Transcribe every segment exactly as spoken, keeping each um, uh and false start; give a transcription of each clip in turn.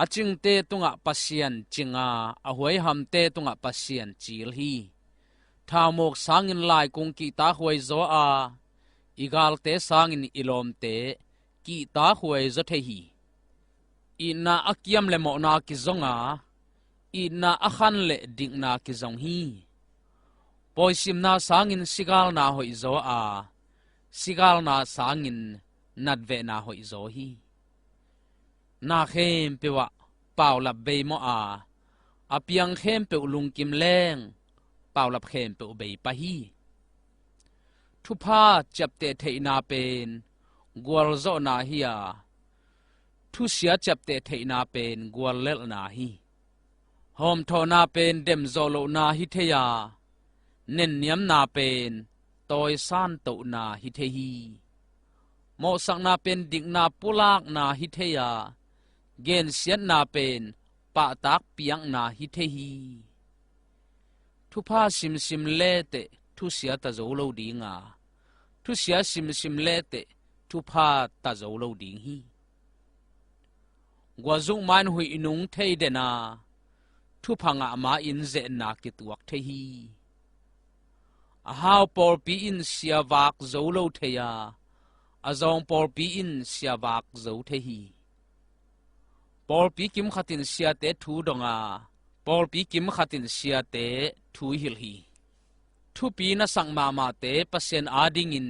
A cingte tungah Pasian cing a, a huaihamte tungah Pasian cil hi. Thaumuk sangin laikung kihtakhuai zaw a, i galte sangin i lawmte kihtakhuai zaw thei hi. Itna a kiam le mawhna kizong a, itna a khan le dikna kizong hi. Pawisimna sangin sigalna hoih zaw a, sigalna sangin natvehna hoih zaw hi. Na khempeuh ah paulap bei mawh a, a piang khempeuh lungkim leng paulap khempeuh bei pah hi. Thupha ciapteh theihna pen gualzawhna hi a, thusia ciapteh theihna pen guallelhna hi. Hawmthawhna pen demzawh lohna hi thei a, nenniamna pen tawisan tohna hi thei hi. Mawhsakna pen dikna pulakna hi thei a, gensiatna pen pahtak piakna hi thei hi. Thupha simsim leteh thusia ta zo lo ding a, thusia simsim leteh thupha ta zo lo ding hi. Guazuk ma-in huih nung thei den a, thupha ngah ma-in zetna kituak thei hi. A hau pawlpi in siavak zo lo thei a, a zawng pawlpi in siavak zo thei hi. Pawlpi kim khatin siate thu dong a, pawlpi kim khatin siate thu hilh hi. Thupi na sak mahmahte Pasian adingin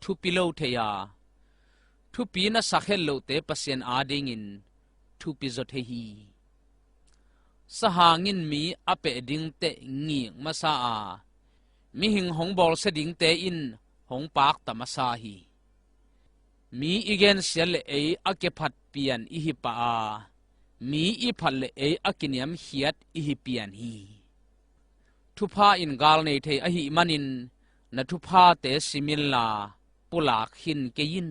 thupi lo thei a, thupi na sak het lohte Pasian adingin thupi zaw thei hi. Sahang in mi a peh dingteh ngik masa a, mihing hong bawlsia dingte in hong pakta masa hi. Mi i gensiat le ei a kephat pian i hi pah a, mi i phat le ei a kiniamkhiat i hi pian hi. Thupha in gal nei thei ahih manin na thuphate sim inla pulak khin kei in.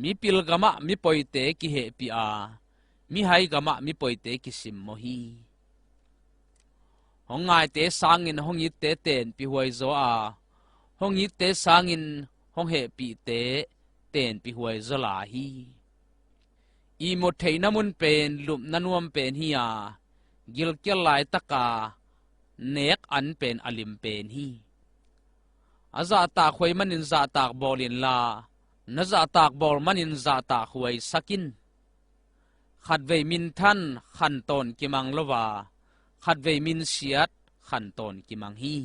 Mipil gamah mipoite kihehpih a, mihai gamah mipoite kisimmawh hi. Hong ngaite sangin hong itte tenpih huai zaw a, hong itte sangin hong hehpihte tenpih huai zaw lai hi. Ihmut theihna mun pen lupna nuam pen hi a, gilkial laitaka nek an pen a lim pen hi. A zahtak huai manin zahtak bawl inla, na zahtak bawl manin zahtak huaisak in. Khatvei minthan khantawn kimang lo a, khatvei minsiat khantawn kimang hi.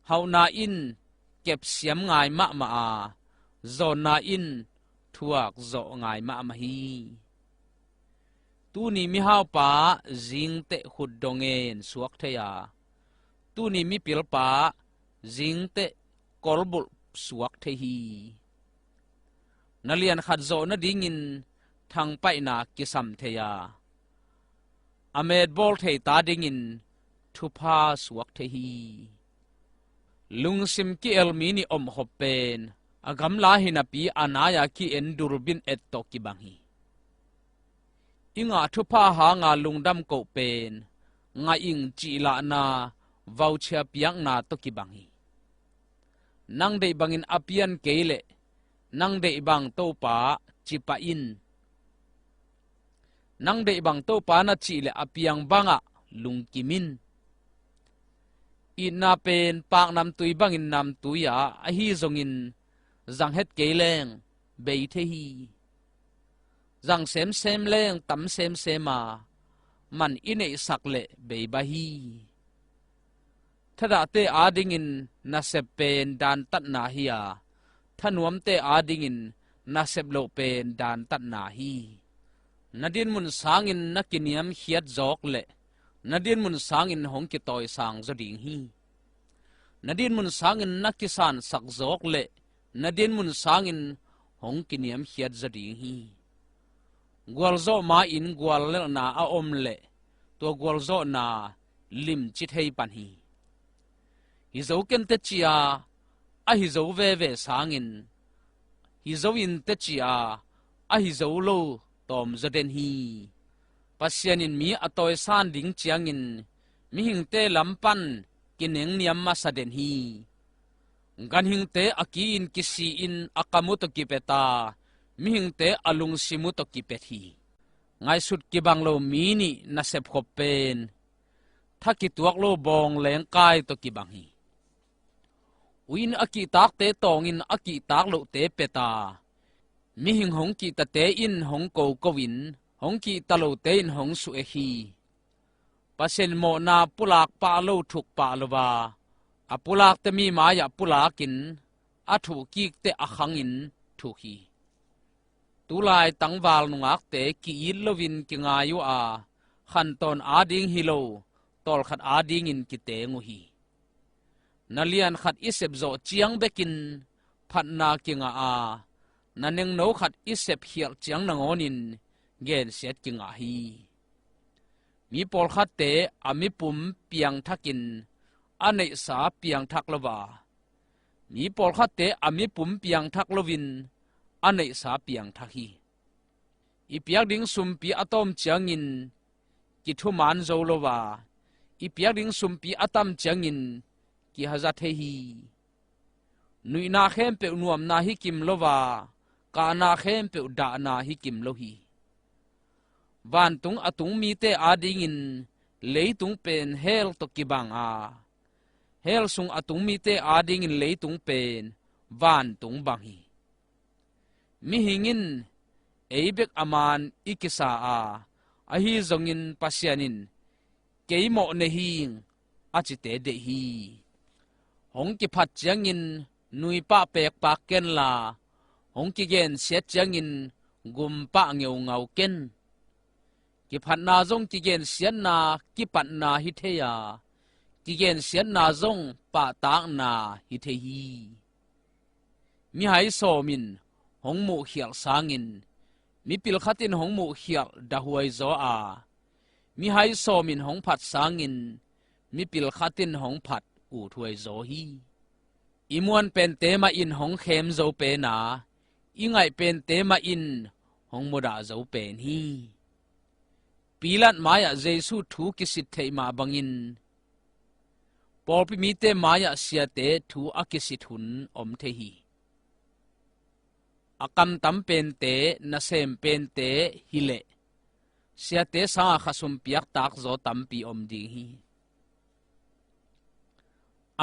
Hauhna in kepsiam ngai mahmah a, zawnna in thuak zawh ngai mahmah hi. Tuni mihaupa zingteh khutdong ngen suak thei a, tuni mipilpa zingteh kolbulh suak thei hi. Na lian khat zawh nadingin thangpaihna kisam thei a, a metbawl theita dingin thupha suak thei hi. Lungsim ki-el mi nih omkhop pen a gamla hi napi a nai-a ki-en durbin et tawh kibang hi. I ngah thupha hanga lungdam koh pen ngah ing cihlahna voucher piakna tawh kibang hi. Nang deih bangin a pian kei leh nang deih bang Topa ci pah in. Nang deih bang Topa na cih leh a piang bangah lungkim in. Itna pen paknamtui bangin namtui a, ahi zongin zang het kei leng bei thei hi. Zang semsem leng tam semsem a, man i neihsak leh bei bah hi. Thadahte adingin nasep pen dantatna hi a, thanuamte adingin nasep loh pen dantatna hi. Na dinmun sangin na kiniamkhiat zawk leh na dinmun sangin hong kitawisang zaw ding hi. Na dinmun sangin na kisansak zawk leh na dinmun sangin hong kiniamkhiat zaw ding hi. Gualzawh ma-in guallelhna a om leh tua gualzawhna limci thei pan hi. Hi zo ken teci a, a hi zo veve sangin hi zo in teci a, a hi zo lo tawm zaw den hi. Pasian in mi a tawisan ding ciangin mihingte lam pan kinengniam masa den hi. Ganhingte a ki-in kisi-in a kam uh tawh kipet a, mihingte a lungsim uh tawh kipet hi. Ngaihsut kibang lo mi nih nasep khop pen tha kituak lo bawng lengkai tawh kibang hi. Ui in a kihtakte tawngin a kihtak lohte peta, mihing hong kihtate in hong koko in, hong kihta lote in hong suhek hi. Pasian mawhna pulak pah lo thuk pah lo a, a pulakte mi mai-ah pulakin, a thuhkikte a khangin thuk hi. Tulai tangval nungakte ki-it loin kingai uh a, khantawn ading hi lo, tawlkhat adingin kiteng uh hi. Na lian khat i sep zawh ciang bekin phatna kingah a, na nengno khat i sep khialh ciang nangawnin gensiat kingah hi. Mi pawlkhatte a mipum piangthakin a neihsa piangthak lo a, mi pawlkhatte a mipum piangthak loin a neihsa piangthak hi. I piak ding sumpi a tawm ciangin kithuman zo lo a, i piak ding sumpi a tam ciangin kihaza thei hi. Nuihna khempeuh nuamna hi kim lo a, kahna khempeuh dahna hi kim lo hi. Vantung a tung mite adingin leitung pen hell tawh kibang a, hell sung a tung mite adingin leitung pen vantung bang hi. Mihing in ei bek a man i kisa a, ahi zongin Pasian in kei mawh nei hing a cite deih hi. Hong kiphat ciangin nuipah pekpak kenla, hong kigensiat ciangin gumpah ngeungau ken. Kiphatna zong kigensiatna kipatna hi thei a, kigensiatna zong pahtakna hi thei hi. Mihai sawmin hong muhkhialh sangin mipil khatin hong muhkhialh dahhuai zaw a, mihai sawmin hong phat sangin mipil khatin hong phat uthuai zaw hi. I muan pente mahin hong khem zo pen a, i ngaih pente mahin hong mudah zo pen hi. Pilat mai-ah Jesu thu kisit theih mah bangin pawlpi mite mai-ah siate thu a kisit hun om thei hi. A kamtam pente, nasem pente hileh siate sanga khasum piaktak zaw tampi om ding hi.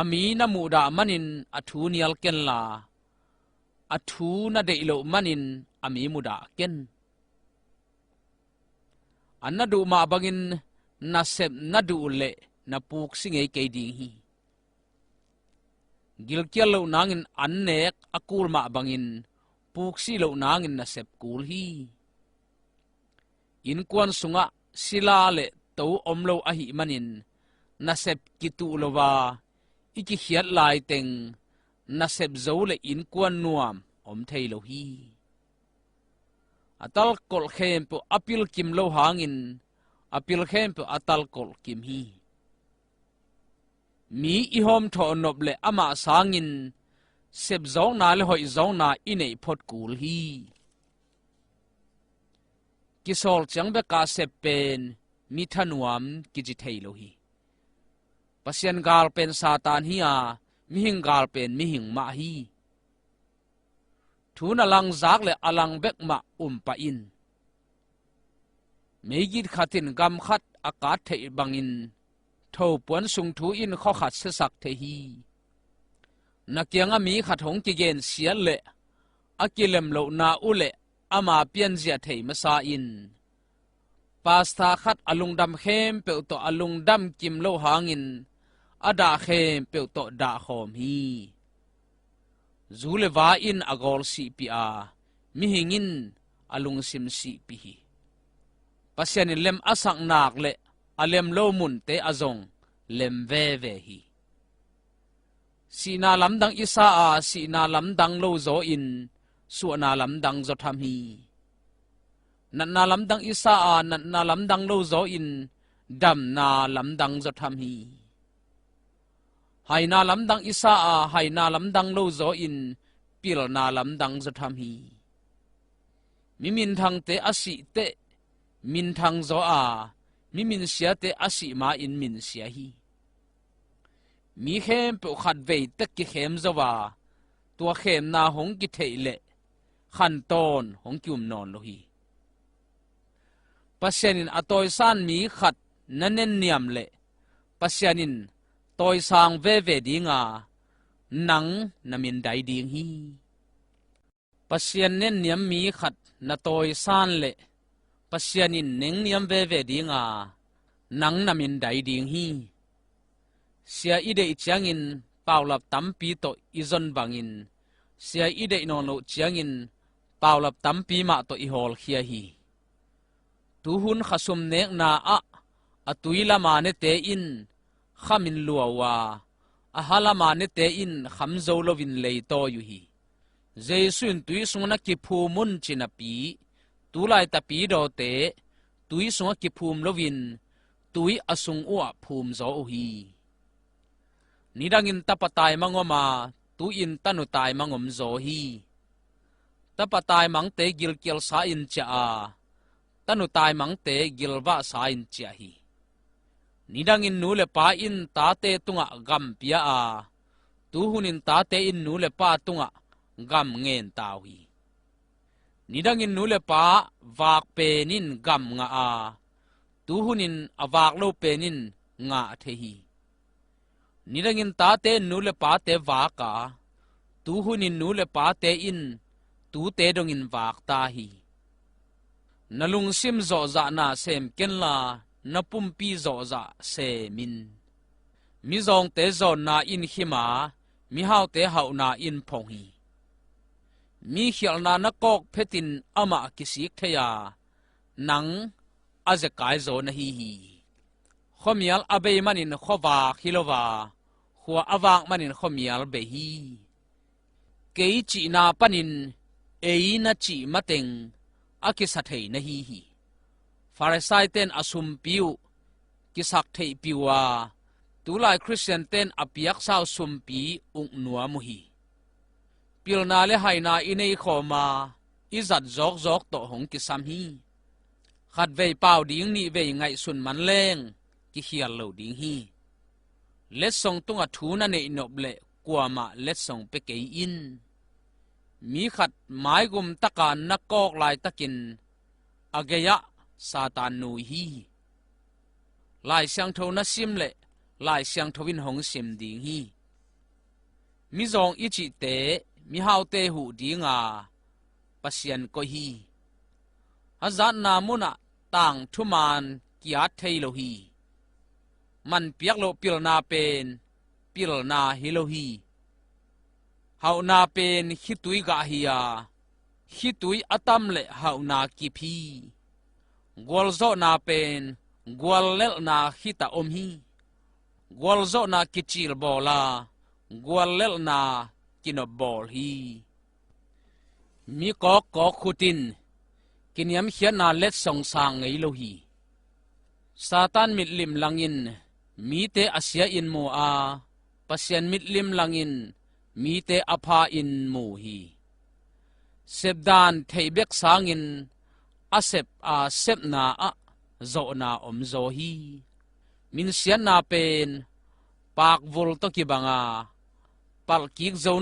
A mi na muhdah manin a thu nial kenla, a thu na deih loh manin a mi mudah ken. An na duh mah bangin nasep na duh leh na puksi ngei kei ding hi. Gilkial loh nangin an nek a kul mah bangin puksi loh nangin nasep kul hi. Innkuan sungah sila le to om lo ahih manin nasep kituh lo a, i kikhiat laiteng nasep zo le innkuan nuam om thei lo hi. A talkolh khempeuh a pil kim lo hangin a pil khempeuh a talkolh kim hi. Mi i hawmthawh nop le amah sangin sepzawkna le hoihzawkna i neih phot kul hi. Kisawl ciang beka sep pen mi thanuam kici thei lo hi. Pasian gal pen Satan hi a, mihing gal pen mihing mah hi. Thu na langzak le a lang bek mah um pah in. Meigit khat in gam khat a kat theih bangin thopuan sung thu in khua khat siasak thei hi. Na kiangah mi khat hong kigensiat le a kilem lohna uh le ama pianzia thei masa in. Pasta khat a lungdam khempeuh tawh a lungdam kim lo hangin a dah khempeuh tawh dahkhawm hi. Zu le va in a gawl sihpih a, mihing in a lungsim sihpih hi. Pasian in lem a sak nak le a lem lo munte a zong lem veve hi. Sihna lamdang i sa a, sihna lamdang lo zaw in suahna lamdang zaw tham hi. Natna lamdang i sa a, natna lamdang lo zaw in damna lamdang zaw tham hi. Haina lamdang i sa a, haina lamdang lo zaw in pilna lamdang zaw tham hi. Mi minthangte a sih teh minthang zaw a, mi minsiate a sih ma-in minsia hi. Mi khempeuh khatvei tek kikhem zo a, tua khemna hong kitheih leh khantawn hong ki-um nawn lo hi. Pasian in a tawisan mi khat na nenniam leh Pasian in tawisang veve dinga nang na mindai ding hi. Pasian nenniam mi khat na tawisan leh Pasian in nengniam veve dinga nang na mindai ding hi. Sia i deih ciangin paulap tampi tawh i zon bangin sia i deih nawn loh ciangin paulap tampi mah tawh i hawlkhia hi. Tuhun khasum nekna ah a tui lama nete in khamin lua uh a, a ha lama nete in kham zo loin leitawi uh hi. Jesu in tui sungah na kiphum un ci napi, tulai tapi dawte tui sungah kiphum loin tui a sung uhah phum zaw uh hi. Nidangin tapa taimang om a, tu-in tanu taimang om zaw hi. Tapa taimangte gilkialsa in ciah a, tanu taimangte gilvahsa in ciah hi. Nidangin nu le pa in tate tungah gam pia a, tuhunin tate in nu le pa tungah gam ngen ta uh hi. Nidangin nu le pa vak pen in gam ngah a, tuhunin a vak lo pen in ngah thei hi. Nidangin tate in nu le pate vak a, tuhunin nu le pate in tute dongin vak ta hi. Na lungsim zawhzahna sem kenla, na pumpi zawhzah sem in. Mizawngte zawnna in khim a, mihaute hauhna in phong hi. Mi khialhna na kawk phetin amah kisik thei a, nang a zekai zaw na hi hi. Khuamial a bei manin khuavak hi lo a, khua a vak manin khuamial bei hi. Kei cihna panin ei na cih mateng a kisa thei na hi hi. Farisai ten a sumpi uh kisak theihpih uh a, tulai Khristian ten a piaksa uh sumpi uk nuam uh hi. Pilna le haina i nei khawm a, i zat zawkzawk tawh hong kisam hi. Khatvei pau ding nihvei ngaihsun man leng kikhial lo ding hi. Letsong tungah thu na neih nop leh kuamah letsong pia kei in. Mi khat maigum taka na kawk laitakin a gei-ah Satan nui hi. Lai Siangtho na sim leh Lai Siangtho in hong sim ding hi. Mizawng i cihte mihaute huh dinga Pasian koih hi. A zatna munah tang thuman ki-at thei lo hi. Man piak loh pilna pen pilna hi lo hi. Hauhna pen khitui gah hi a, khitui a tam leh hauhna kip hi. Gualzawhna pen guallelhna khitah om hi. Gualzawhna kicilbawl a, guallelhna kinopbawl hi. Mi kawkkawk khut in kiniamkhiatna letsong sang ngei lo hi. Satan mitlim langin mite a sia-in mu a, Pasian mitlim langin mite a pha-in mu hi. Sepdan theih bek sangin a sep a sepna ah zawhna om zaw hi. Minsiatna pen pakvul tawh kibang a, palhkik zo